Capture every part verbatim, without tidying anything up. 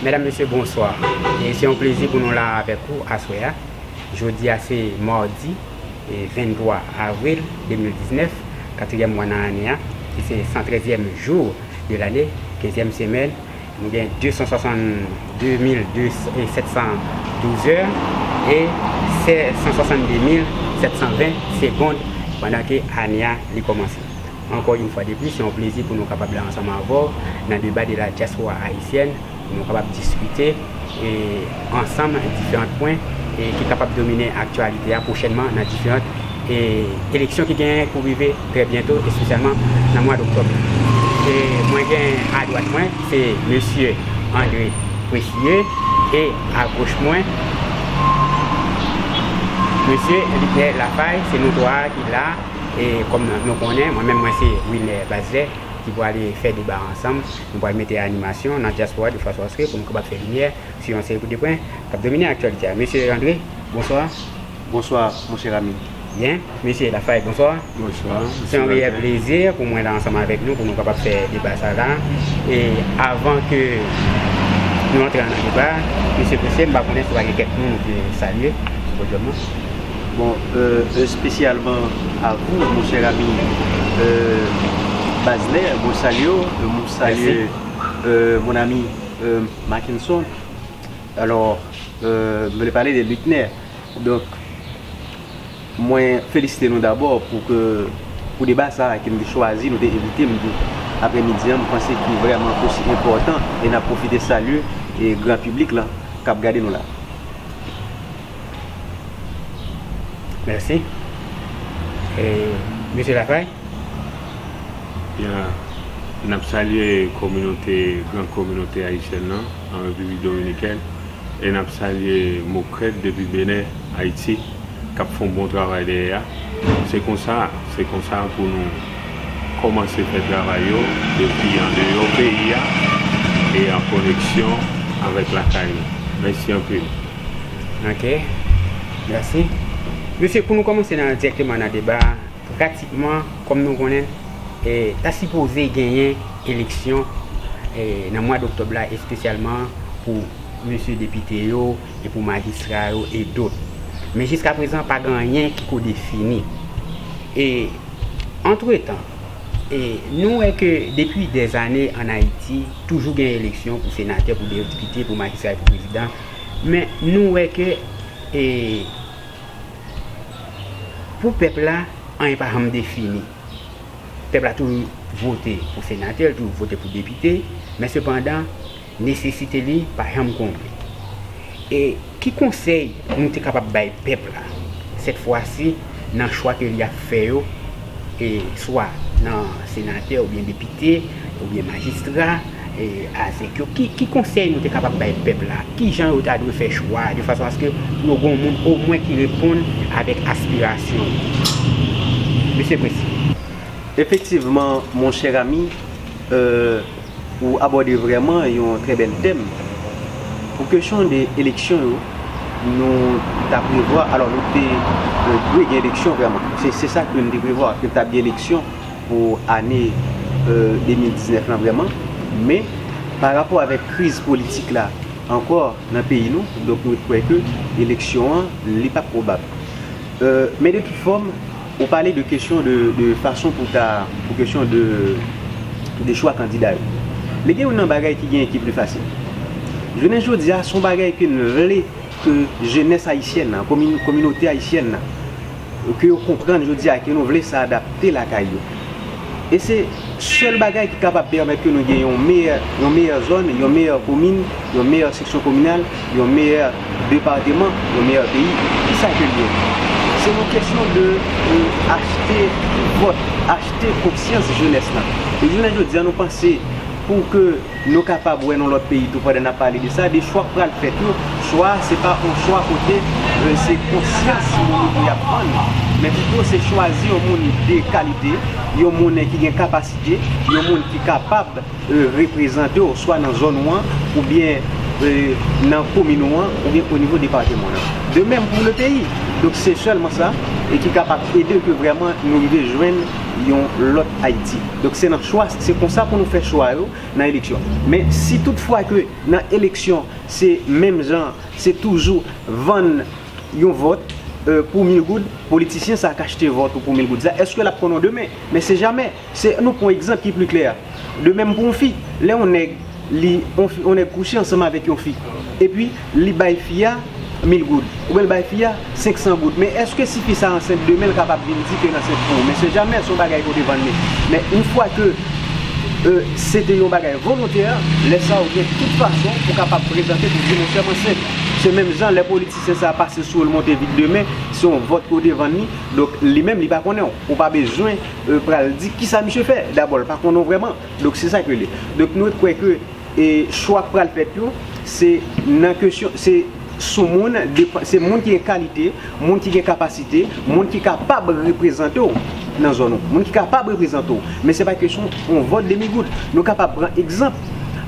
Medam, mesye, bonswa. E se yon plezi pou nou la avèk ou aswè a. Jodi a se madi, e venntwa avril de mil diznèf, katriyèm mwa nan ane a, e se san trèzyèm jou de lane, kenzyèm semèn. Nou gen de san swasannde mil sèt san douz è e sèt san swasannde mil sèt san ven segonn pandan ke ane a li kòmanse. Ankò yon fwa de plis, se yon plezi pou nou kapab la ansanm avè w nan deba de la dyaspora ayisyèn, pou nou kapab diskite e ansanm diferan pwen e ki kapab domine aktyalite a pwochènman nan diferan e eleksyon ki genyen pou rive trè byento, espesyalman nan mwa doktòb. E mwen gen adwat mwen, se mesye André Précieux, e agoch mwen, mesye Lucner Lafaille, se nou twa ki la. E kòm nou konnen, mwen menm mwen se Wilner Bazlè ki pwale fè deba ansanm. Nou pral mete animasyon nan dyaspora de fason aske pou nou kapab fè limyè sou yon seri de pwen k ap domine aktyalite a. Mesye André, bonswa. Bonswa, monchè Rami. Byen. Mesye Lafaille, bonswa. Bonswa. Se yon reyèl plezi pou mwen la ansanm avèk nou, pou nou kapab fè deba sa la. E avan ke nou antre nan deba, mesye Précieux, m pa konnen si w pa gen kèk moun ou vle salye sou podyòm nan. Bon, euh, spécialement à vous, mon cher ami, euh, Bazlè, mwen salye w, mwen salye, euh, mon ami, euh, Mackenson. Alors, euh, m vle pale de Lucner. Donk, mwen felisite nou dabò pou ke, pou deba sa a ke nou te chwazi, nou te envite m tou aprèmidi an, m panse ki vrèman osi enpòtan, e n ap pwofite salye e gran piblik lan k ap gade nou la. Mèsi. E, mesye Lafaille? Ya, n ap salye kominote, gran kominote ayisyèn nan an Repiblik Dominikèn, e n ap salye Mokred depi Benè, Ayiti, k ap fè yon bon travay dèyè a. Se konsa, se konsa pou nou kòmanse fè travay yo depi andeyò peyi a e an koneksyon avèk lakay nou. Mèsi anpil. Ok. Mèsi. Mesye, pou nou kòmanse nan, dirèkteman nan deba a, pratikman, kòm nou konnen, e, ta sipoze genyen eleksyon e, nan mwa doktòb la, espesyalman pou mesye depite yo e pou majistra yo e dòt. Men jiskaprezan, pa gen anyen ki ko defini. E, antretan, e, nou wè ke depi dèzane ann Ayiti, toujou gen eleksyon pou senatè, pou depite, pou majistra e pou prezidan. Men nou wè ke, e, pou pèp la, anyen pa janm defini. Pèp la toujou vote pou senatè, l toujou vote pou depite, men sepandan, nesesite li pa janm konble. E ki konsèy nou te kapab bay pèp la, sèt fwa si, nan chwa ke li ap fè yo, e swa nan senatè oubyen depite, oubyen majistra, e avèk yo, ki, ki konsèy nou te kapab bay pèp la? Ki jan yo ta dwe fè chwa a, de fason aske pou yo gen yon moun omwen ki reponn avèk aspirasyon yo? Mesye Presi. Efektivman, monchè Rami, euh, ou abòde vrèman yon trè bèl tèm. Pou kesyon de eleksyon yo, nou ta prevwa, alò nou te euh, dwe gen eleksyon vrèman. Se se sa ke nou te prevwa, ke t ap gen eleksyon pou ane euh, de mil diznèf lan vrèman. Men, pa rapò avèk kriz politik la ankò nan peyi nou, donk nou kwè ke eleksyon an, li p ap pwobab. Euh, men de tout fòm, ou pale de kesyon de, de fason pou ta, pou kesyon de, de chwa kandida yo. Men gen youn nan bagay ki gen ki pli fasil. Jounen jodi a, se yon bagay ke n vle ke jenès ayisyèn nan, komin, kominote ayisyèn nan, ke yo konprann jodi a ke nou vle sa adapte lakay yo. E se sèl bagay ki kapab pèmèt ke nou gen yon meyè, yon meyè zòn, yon meyè komin, yon meyè seksyon kominal, yon meyè depatman, yon meyè peyi. Kisa ke l ye? Se yon kesyon de euh, achte vòt, achte konsyans jenès lan. E jounen jodi a, nou panse pou ke nou kapab wè nan lòt peyi tou pandan n ap pale de sa, de chwa k pral fèt yo. Chwa a se pa yon chwa kote euh, se konsyans moun yo pou y ap vann, men pito se chwazi yon moun de kalite, yon moun ki gen kapasite, yon moun ki kapab euh, reprezante w swa nan zòn ou an, oubyen euh, nan komin ou an, oubyen o nivo depatman an. De menm pou le peyi. Donk se sèlman sa e ki kapab ede ke vrèman nou rive jwenn yon lòt Ayiti. Donk se nan chwa, se konsa pou nou fè chwa yo nan eleksyon. Men si tout fwa ke nan eleksyon se menm jan, se toujou vann yon vòt pou mil goud, politisyen sa k achte vòt ou pou mil goud sa, èske l ap konn ou demen? Men se jamè. Se, nou pran yon egzanp ki pli klè. De menm pou yon fi, lè yon nèg li yon fi, yon nèg kouche ansanm avèk yon fi, epi li bay fi a mil goud, oubyen li bay fi a senk san goud, men èske si fi sa ansent demen l kapab vin di ke l ansent pou ou? Men se jamè, se yon bagay kote vann li. Men yon fwa ke se te yon bagay volontè, lè sa ou gen tout fason pou kapab prezante pou di monchè m ansent. Se menm jan lè politisyen sa pase sou ou l monte vit demen, se yon vòt kote vann li. Donk li menm li pa konnen w, ou pa bezwen pral di kisa misye fè. Dabò l pa konnen w vrèman. Donk se sa k rele. Donk nou kwè ke e chwa k pral fèt yo, se nan kesyon, se sou moun, se moun ki gen kalite, moun ki gen kapasite, moun ki kapab reprezante w nan zòn ou, moun ki kapab reprezante w. Men se pa kesyon yon vòt demi goud. Nou kapab pran egzanp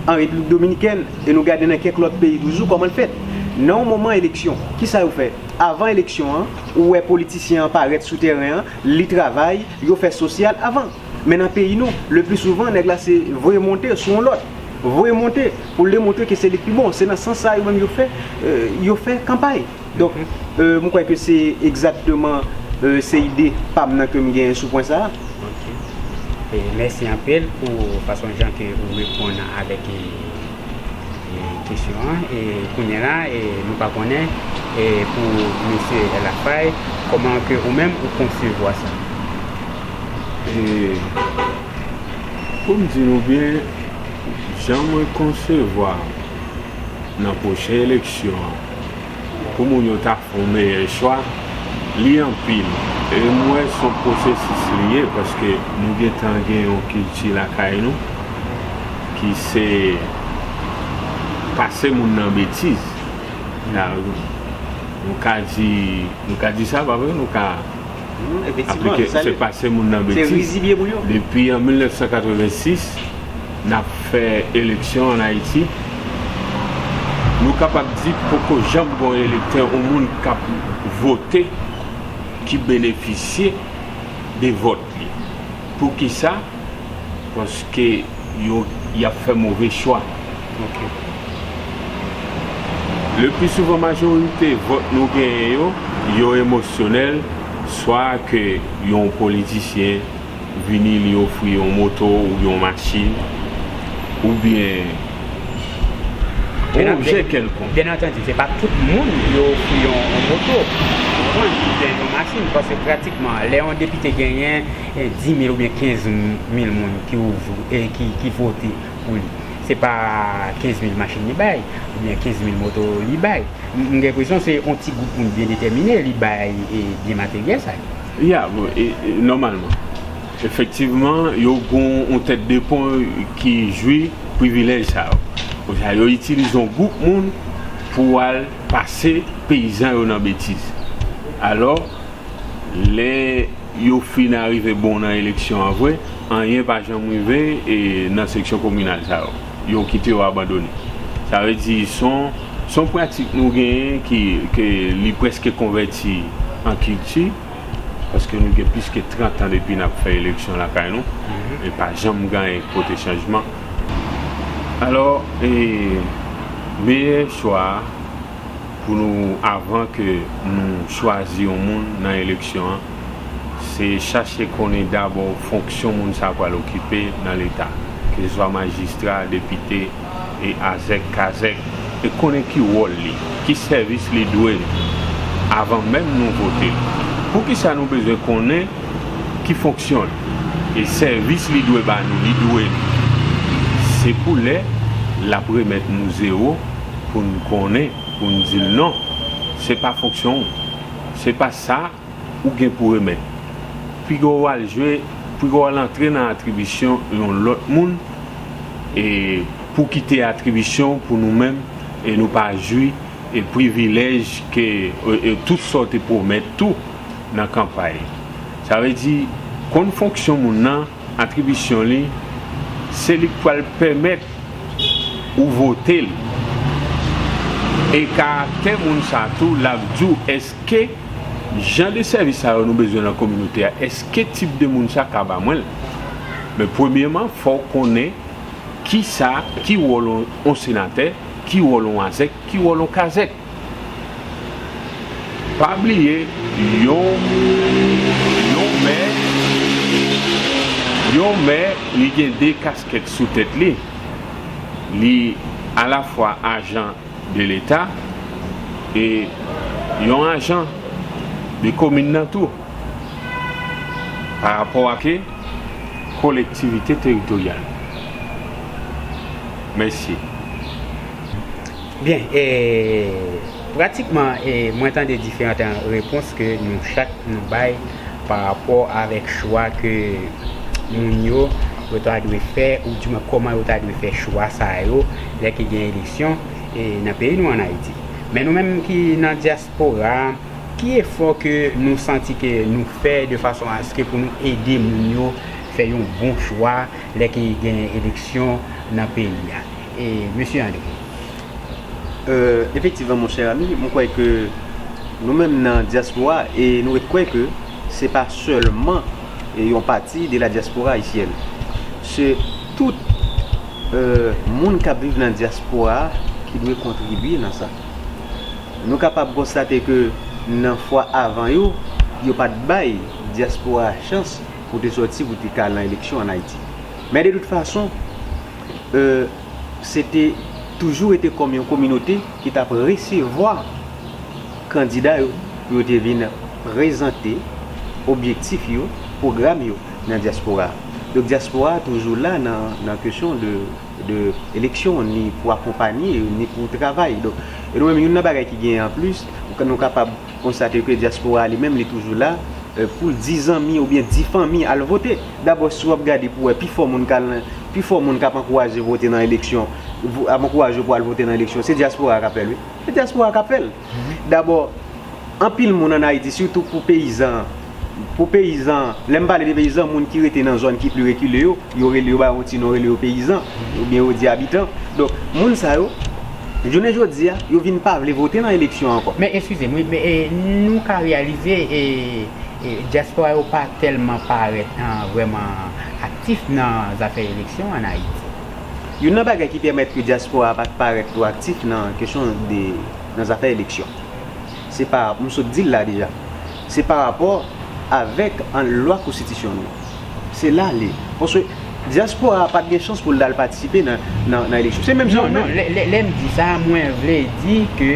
an Repiblik Dominikèn e nou gade nan kèk lòt peyi toujou kòman l fèt. Nan yon moman eleksyon, kisa yo fè? Avan eleksyon an, ou wè politisyen an parèt sou tèren an, li travay, yo fè sosyal avan. Men nan peyi nou, le pli souvan, nèg la se voye monte sou yon lòt. Voye monte pou l demontre ke se li k pi bon. Se nan sans sa yo menm yo fè, yo fè kanpay. Donk, m kwè ke se egzakteman se ide pa m nan ke m genyen sou pwen sa a. Ok. E mèsi anpil pou fason jan ke ou reponn avèk e, e kesyon an. E kounye la, e nou pa konnen e pou mesye Lafay, kòman ke ou menm ou konsevwa sa? E pou m di nou byen, jan mwen konsevwa nan pwochen eleksyon an, pou moun yo ta fè yon meyè chwa, li anpil. E m wè se yon pwosesis li ye, paske nou gentan gen yon kilti lakay nou ki se pase moun nan betiz. Nou ka di, nou ka di sa, pa vre? Nou ka aplike se pase moun nan betiz. Depi an mil nèf san katrevensis, n ap fè eleksyon ann Ayiti. Nou kapab di poko janm gen yon elektè, yon moun k ap vote, ki benefisye de vòt li. Poukisa? Paske yo, y ap fè move chwa. Ok. Le pli souvan, majorite vòt nou genyen yo, yo emosyonèl, swa ke yon politisyen vini, li ofri yon moto oubyen yon machin, oubyen yon objè kèlkonk. Byen antandi, se pa tout moun yo ofri yon, yon moto. Ou konprann? Oubyen yon machin, paske pratikman, lè yon depite genyen, e, dis mil oubyen kenz mil moun ki ouvri, e, ki, ki vote pou li. Se pa kenz mil machin li bay, oubyen kenz mil moto li bay. M, m gen enpresyon se yon ti gwoup moun byen detèmine li bay, e, byen materyèl sa yo. Ya, bon, e, e, nòmalman. Efektivman, yo gen yon tèt de pon ki jwi privilèj sa yo. Konsa, yo itilize yon gwoup moun pou al pase peyizan yo nan betiz. Alò, lè yo fin arive bon nan eleksyon an vre, anyen pa janm rive e nan seksyon kominal sa yo. Yo kite yo abandone. Sa vle di, se yon, se yon pratik nou genyen ki, ke li prèske konvèti an kilti, paske nou gen plis ke trant an depi n ap fè eleksyon lakay nou, e pa janm gen pote chanjman. Alò, e, meyè chwa a, pou nou, avan ke nou chwazi yon moun nan eleksyon an, se chache konnen dabò fonksyon moun sa a pral okipe nan Leta, keseswa majistra, depite, e azèk, kazèk, e konnen ki wòl li, ki sèvis li dwe n, avan menm nou vote l. Poukisa nou bezwen konnen ki fonksyon l, e sèvis li dwe ba nou, li dwe n? Se pou lè l ap remèt nou zewo pou n konnen, pou n di l non, se pa fonksyon w, se pa sa ou gen pou remèt. Piga w al jwe, piga w al antre nan atribisyon yon lòt moun, e pou kite atribisyon pou nou menm, e nou pa jwi e privilèj ke, e, e tout sa w te pwomèt tou nan kanpay. Sa vle di, konn fonksyon moun nan, atribisyon li, se li k pral pèmèt ou vote l. E karaktè moun sa tou, l ap di w èske Jan de sèvis sa yo nou bezwen nan kominote a, èske tip de moun sa ka ba mwen l? Men premyèman, fò w konnen ki sa, ki wòl yon, yon senatè, ki wòl yon azèk, ki wòl yon kazèk. Pa bliye, yon, yon mè, yon mè, li gen de kaskèt sou tèt li. Li alafwa ajan de Leta e yon ajan de komin nan tou, pa rapò ak kolektivite teritoryal. Mèsi. Byen, e, pratikman, e, mwen tande diferan repons ke nou chak nou bay pa rapò avèk chwa ke moun yo, yo ta dwe fè, oudimwen kòman yo ta dwe fè chwa sa yo lè ke gen eleksyon, e, nan peyi nou ann Ayiti. Men nou menm ki nan dyaspora, ki efò ke nou santi ke nou fè de fason aske pou nou ede moun yo fè yon bon chwa lè ke gen eleksyon nan peyi a? E, mesye André. Euh, efektivman, mon chè ami, mwen kwè ke nou menm nan dyaspora, e nou ret kwè ke se pa sèlman, e, yon pati de la diaspora haïtienne. Se tout, euh, moun k ap viv nan dyaspora a ki dwe kontribye nan sa. Nou kapab konstate ke nan fwa avan yo, yo pa t bay dyaspora a chans pou te sòti pou te ka al nan eleksyon ann Ayiti. Men de tout fason, euh, se te toujou rete kòm yon kominote ki t ap resevwa kandida yo pou yo te vin prezante objektif yo, pwogram yo nan dyaspora a. Donk, dyaspora a toujou la nan, nan kesyon de, de eleksyon, ni pou akonpanye, ni pou travay. Donk, e nou menm, youn nan bagay ki genyen anplis, nou kapab konstate ke dyaspora a li menm, li toujou la, euh, pou l di zanmi oubyen di fanmi al vote. Dabò, si w ap gade pou wè pifò moun k al nan, pifò moun k ap ankouraje vote nan eleksyon, vo-, ap ankouraje w pou al vote nan eleksyon, se dyaspora a k ap fè l, wi. Se dyaspora a k ap fè l. Dabò, anpil moun ann Ayiti, sitou pou peyizan, pou peyizan, lè m pale de peyizan, moun ki rete nan zòn ki pli rekile yo, yo rele yo, ba yo yon ti non, rele yo peyizan, oubyen yo di abitan. Donk, moun sa yo, jounen jodi a, yo vin pa vle vote nan eleksyon ankò. Men eskize m, wi, men, e, nou ka reyalize, e, e, dyaspora yo pa tèlman parèt, an, vrèman aktif nan zafè eleksyon ann Ayiti. Youn nan bagay ki pèmèt ke dyaspora a pa t parèt twò aktif nan kesyon de, nan zafè eleksyon. Se pa, m sot di l la deja. Se pa rapò avèk an lwa konstitisyon nou. Se la l ye. Paske dyaspora a pa t gen chans pou l al patisipe nan, nan, nan eleksyon. Se menm jan non, non, lè, lè, lè m di sa, mwen vle di ke,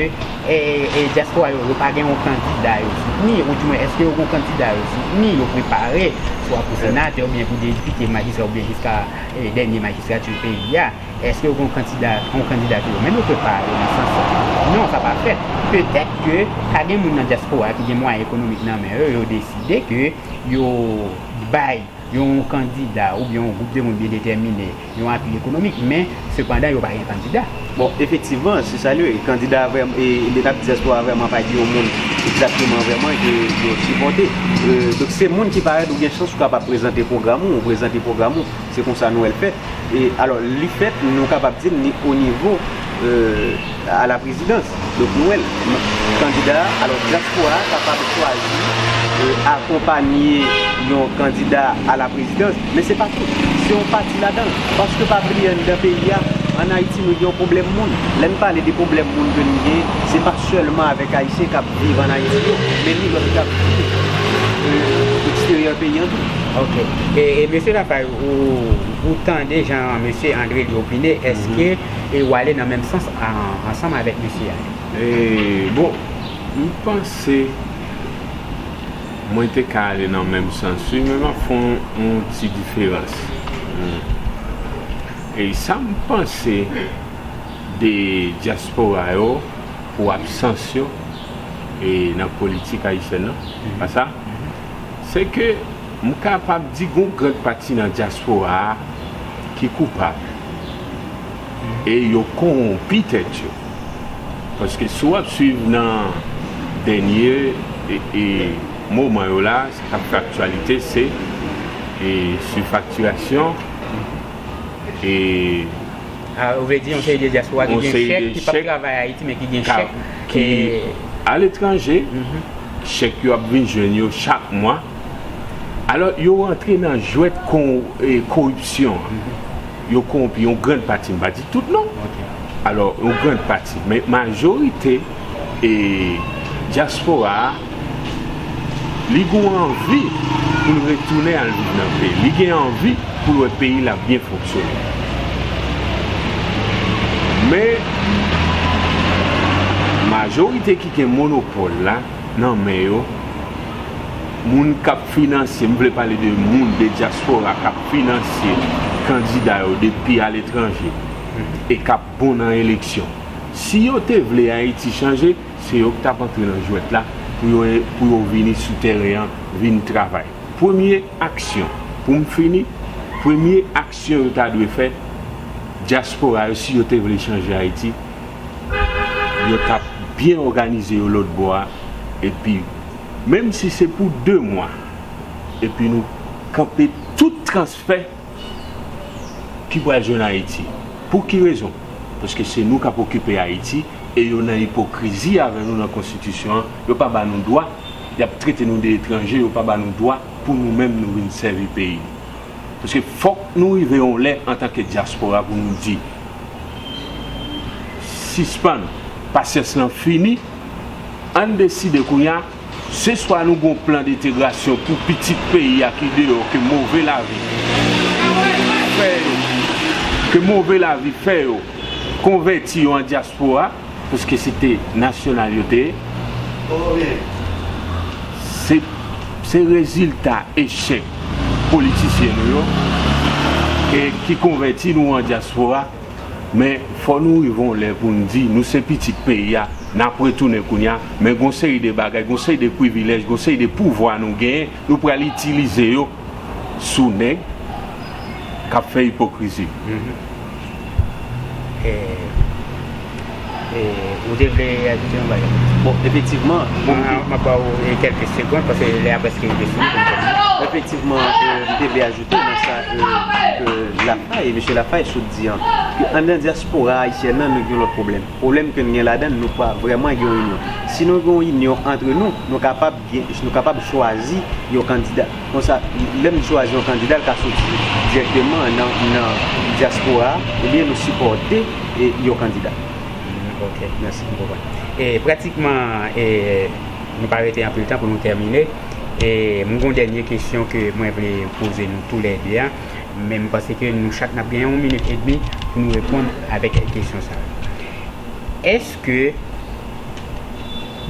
e, e, dyaspora yo, yo pa gen yon kandida yo soutni, oudimwen èske yo gen yon kandida yo soutni, yo prepare, swa pou senatè, oubyen pou depite, majistra, oubyen jiska, e, dènye majistrati peyi a. Èske yo gen yon kandida, yon kandida ke yo menm yo prepare nan sans sa? Non, sa pa fèt. Petèt ke ka gen moun nan dyaspora a ki gen mwayen ekonomik nan men yo, yo deside ke yo bay yon kandida oubyen yon gwoup de moun byen detèmine yon apui ekonomik, men sepandan yo pa gen kandida. Bon, efektivman, se sa l ye. Kandida vrèm-, e, e, n ap di dyaspora vrèman pa gen yon moun egzakteman vrèman ke yo sipòte. E, donk, se moun ki parèt ou gen chans ou kapab prezante pwogram ou, ou prezante pwogram ou. Se konsa nou wè l fèt. E, alò, li fèt, nou kapab di l, li o nivo, euh, a la prezidans. Donk, nou wè l, m-, kandida a, alò, dyaspora a kapab chwazi, euh, akonpanye yon kandida a la prezidans, men se pa tout. Se yon pati ladan l. Paske pa bliye, anndan peyi a, ann Ayiti, nou gen yon pwoblèm moun. Lè n pale de pwoblèm moun ke n gen, se pa sèlman avèk Ayisyen k ap viv ann Ayiti yo, men ni lòt k ap viv, euh, eksteryè peyi an tou. Ok. E, e mesye Lafaille, ou, ou tande jan mesye André li opine, èske, e, ou ale nan menm sans an-, ansanm avèk mesye a? E, bon, m panse mwen te ka ale nan menm sans, wi, men m ap fè yon, yon ti diferans. Hmm. E sa m panse de dyaspora yo pou absans yo, e, nan politik ayisyèn nan, pa sa? Se ke m kapab di gon grann pati nan dyaspora a ki koupab e yo kowonpi tèt yo. Paske si w ap swiv nan dènye, e, e, moman yo la, sa k ap fè aktyalite, se, e, sifaktirasyon, e, a, ou vle di yon seri de dyaspora ki gen chèk, ki p ap travay Ayiti, men ki gen chèk, ki, e, aletranje, mhm, chèk yo ap vin jwenn yo chak mwa. Alò, yo rantre nan jwèt kon, e, koripsyon an. Yo kowonpi yon grann pati, m pa di tout non. Alò, yon grann pati, men majorite, e, dyaspora a, li gen anvi pou l retounen al viv nan peyi. Li gen anvi pou l wè peyi l ap byen fonksyone. Men, majorite ki gen monopòl la nan men yo, moun k ap finansye, m vle pale de moun, de dyaspora k ap finansye kandida yo depi aletranje e k ap bon nan eleksyon. Si yo te vle Ayiti chanje, se yo k t ap antre nan jwèt la pou yo, pou yo vini sou teren an, vin travay. Premye aksyon, pou m fini, premye aksyon yo ta dwe fè, dyaspora yo, si yo te vle chanje Ayiti, yo t ap byen òganize yo lòt bò a, epi, menm si se pou de mwa, epi nou kanpe tout transfè ki pral jwenn Ayiti. Pou ki rezon? Paske se nou k ap okipe Ayiti, e yo nan ipokrizi avè nou nan konstitisyon an, yo pa ba nou dwa, y ap trete nou de etranje, yo pa ba nou dwa pou nou menm nou vin sèvi peyi nou. Paske fòk nou rive yon lè antanke dyaspora pou nou di, sispann, pasyans lan fini, ann deside kounye a, se swa nou gon plan dentegrasyon pou pitit peyi a ki deyò, ke move lavi fè yo, ke move lavi fè yo konvèti yo an dyaspora, paske se te nasyonal yo te ye. Se, se rezilta echèk politisyen nou yo, e ki konvèti nou an dyaspora. Men, fò nou rive yon lè pou n di, nou se pitit peyi a, n ap retounen kounye a, men gon seri de bagay, gon seri de privilèj, gon seri de pouvwa nou genyen, nou pral itilize yo sou nèg k ap fè ipokrizi. E, e, ou te vle ajoute yon bagay? Bon, efektivman, bon, m ap ba w, e, kèlke segonn, paske lè a prèske rive fini pou nou tèmine. Efektivman, e, m te vle ajoute nan sa, e, ke Lafay, mesye Lafay sot di an, ke anndan dyaspora ayisyèn nan, nou gen yon lòt pwoblèm. Pwoblèm ke n gen ladan l, nou pa vrèman gen yon inyon. Si nou gen yon inyon antre nou, nou kapab gen, nou kapab chwazi yon kandida. Konsa, lè n chwazi yon kandida, l ka soti dirèkteman nan, nan dyaspora a, ebyen nou sipòte, e, yon kandida. Ok, mèsi, m konprann. E pratikman, e, nou pa rete anpil tan pou nou tèmine. E m gen yon dènye kesyon ke mwen vle poze nou toulède a, men m panse ke nou chak n ap gen yon minit edmi pou nou reponn avèk kesyon sa a. Èske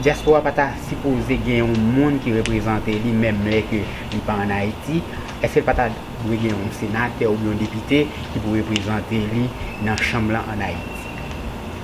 dyaspora pa ta sipoze gen yon moun ki reprezante li menm lè ke li pa ann Ayiti? Èske l pa ta dwe gen yon senatè oubyen yon depite ki pou reprezante li nan chanm lan ann Ayiti?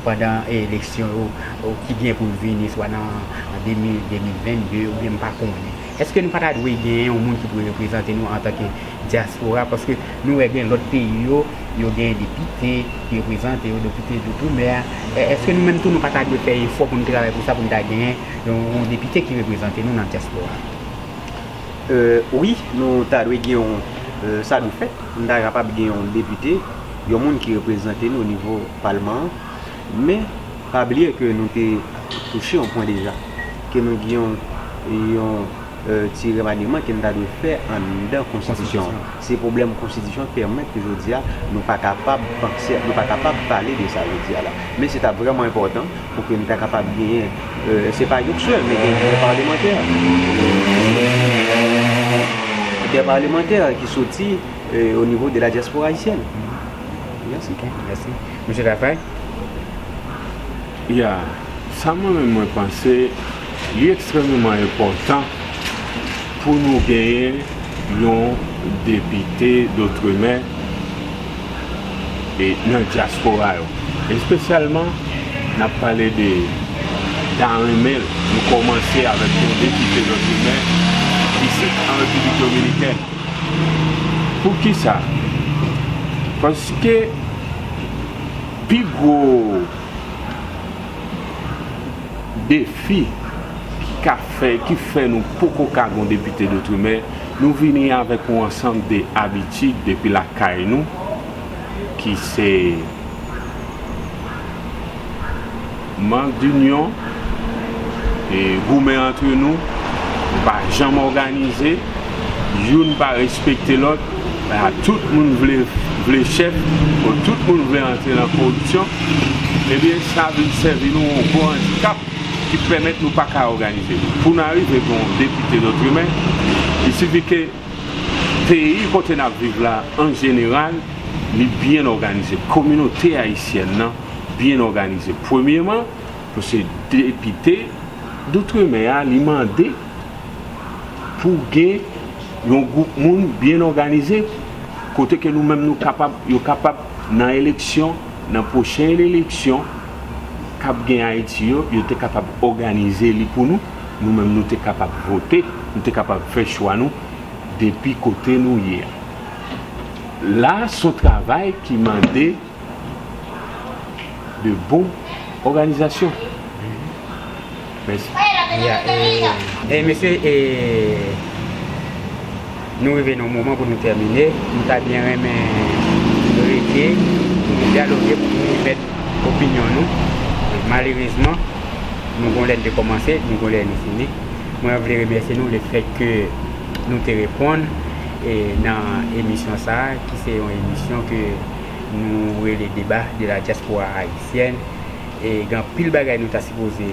Pandan eleksyon yo, yo ki gen pou l vini, swa nan, an de mil, de mil venn de, oubyen m pa konnen. Èske nou pa ta dwe gen yon moun ki pou reprezante nou antanke dyaspora? Paske nou wè gen lòt peyi yo, yo gen depite ki reprezante yo, depite doutremer. È, èske nou menm tou nou pa ta dwe fè efò pou nou travay pou sa, pou nou ta genyen yon, yon depite ki reprezante nou nan dyaspora? E, wi, nou ta dwe gen yon, e, sa dwe fèt. Nou ta kapab gen yon depite, yon moun ki reprezante nou o nivo palman an. Men, pa bliye ke nou te touche yon pwen deja, ke nou gen yon, yon, e, ti remaniman ke nou ta dwe fè anndan konstitisyon an. Se pwoblèm konstitisyon pèmèt ke jodi a nou pa kapab panse, nou pa kapab pale de sa jodi a la. Men se ta vrèman enpòtan pou ke nou ta kapab genyen, e, se pa yon sèl, men gen de palemantè. De palemantè ki soti, e, o nivo de la dyaspora ayisyèn. Mèsi. Ok, mèsi. Mesye Lafay? Ya, sa mwen menm mwen panse, li ekstrèmeman enpòtan pou nou genyen yon depite doutremer e nan dyaspora yo. Espesyalman, n ap pale de Darren Mel, nou kòmanse avèk yon depite doutremer isit an Repiblik Dominikèn. Poukisa? Paske pi gwo defi ki ka fè, ki fè nou poko ka gon depite doutremer, nou vini avèk yon ansanm de abitid depi lakay nou, ki se mank dinyon, e goumen antre nou, pa janm òganize, youn pa respekte lòt, a tout moun vle, vle chèf, bon, tout moun vle antre nan koripsyon, ebyen, sa vin sèvi nou yon gwo andikap ki pèmèt nou pa ka òganize nou. Pou n arive gen yon depite Dotremen, il sifi ke peyi kote n ap viv la, an jeneral, li byen òganize. Kominote ayisyèn nan byen òganize. Premyeman, paske depite Doutremen a, li mande pou gen yon gwoup moun byen òganize, kote ke nou menm nou kapab, yo kapab nan eleksyon, nan pwochen eleksyon k ap gen Ayiti yo, yo te kapab òganize li pou nou, nou menm nou te kapab vote, nou te kapab fè chwa nou depi kote nou ye a. La, se yon travay ki mande de bon òganizasyon. Mèsi. Ya, e, e, mesye, e, nou rive nan moman pou nou tèmine. Nou ta byen renmen rete pou nou dyaloge, pou nou met opinyon nou. Malerezman, nou gon lè n te kòmanse, nou gon lè nou fini. Mwen vle remèsye nou lefèt ke nou te reponn e nan emisyon sa a, ki se yon emisyon ke nou rele Débat de la diaspora haïtienne. E gen anpil bagay nou ta sipoze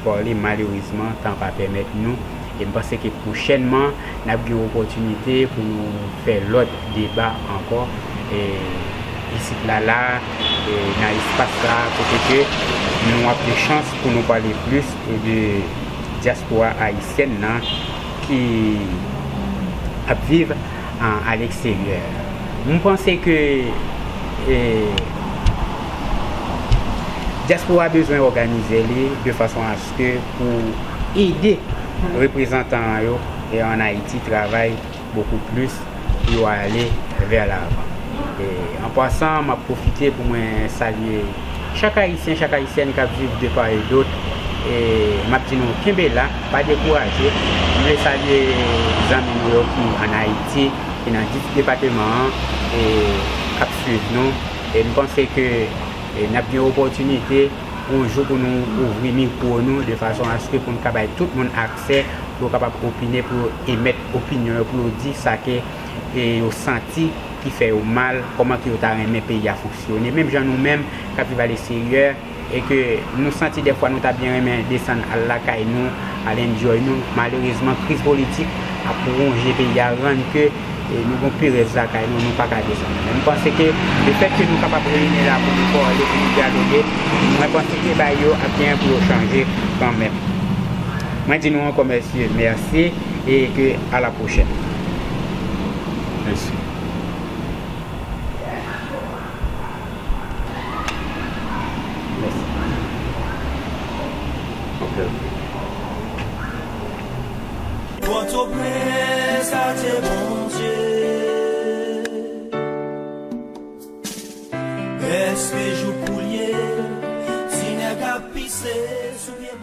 pale, malerezman, tan pa pèmèt nou. E m panse ke pwochènman, n ap gen opòtinite pou nou fè lòt deba ankò, e, isit la, la, e, nan espas sa, kote ke nou ap gen chans pou nou pale plis, e, de dyaspora ayisyèn nan ki ap viv an, aleksteryè. M panse ke, e, dyaspora bezwen òganize li de fason aske pou ede reprezantan yo, e, an Ayiti travay bokou plis pou yo ale vè lavan. E, an pasan, m ap pwofite pou mwen salye chak Ayisyen, chak Ayisyèn k ap viv de part et d'autre. E, m ap di nou, kenbe la, pa dekouraje. M vle salye zanmi nou yo ki ann Ayiti, ki nan dis depatman an, e k ap swiv nou. E m panse ke, e, n ap gen opòtinite yon jou pou nou ouvri mikwo nou de fason aske pou n ka bay tout moun aksè pou yo kapab opine, pou yo emèt opinyon yo, pou yo di sa ke, e, yo santi ki fè yo mal, kòman ke yo ta renmen peyi a fonksyone. Menm jan nou menm k ap viv aleksteryè, e ke nou santi dèfwa nou ta byen renmen desann al lakay nou, al enjoy nou. Malerezman, kriz politik ap wonje peyi a, rann ke, e, nou gon perèz lakay nou, nou pa ka desann. Men m panse ke lefèt ke nou kapab reyini la pou nou pale, pou nou dyaloge, mwen panse ke bagay yo ap gen pou yo chanje kanmenm. Mwen di nou ankò mesye, mèsi e ke a la pwochèn. Mèsi. Mèsi. Ok. Pòtoprens, adye Bondye. Èske jou pou l ye, ti nèg ap pise sou pye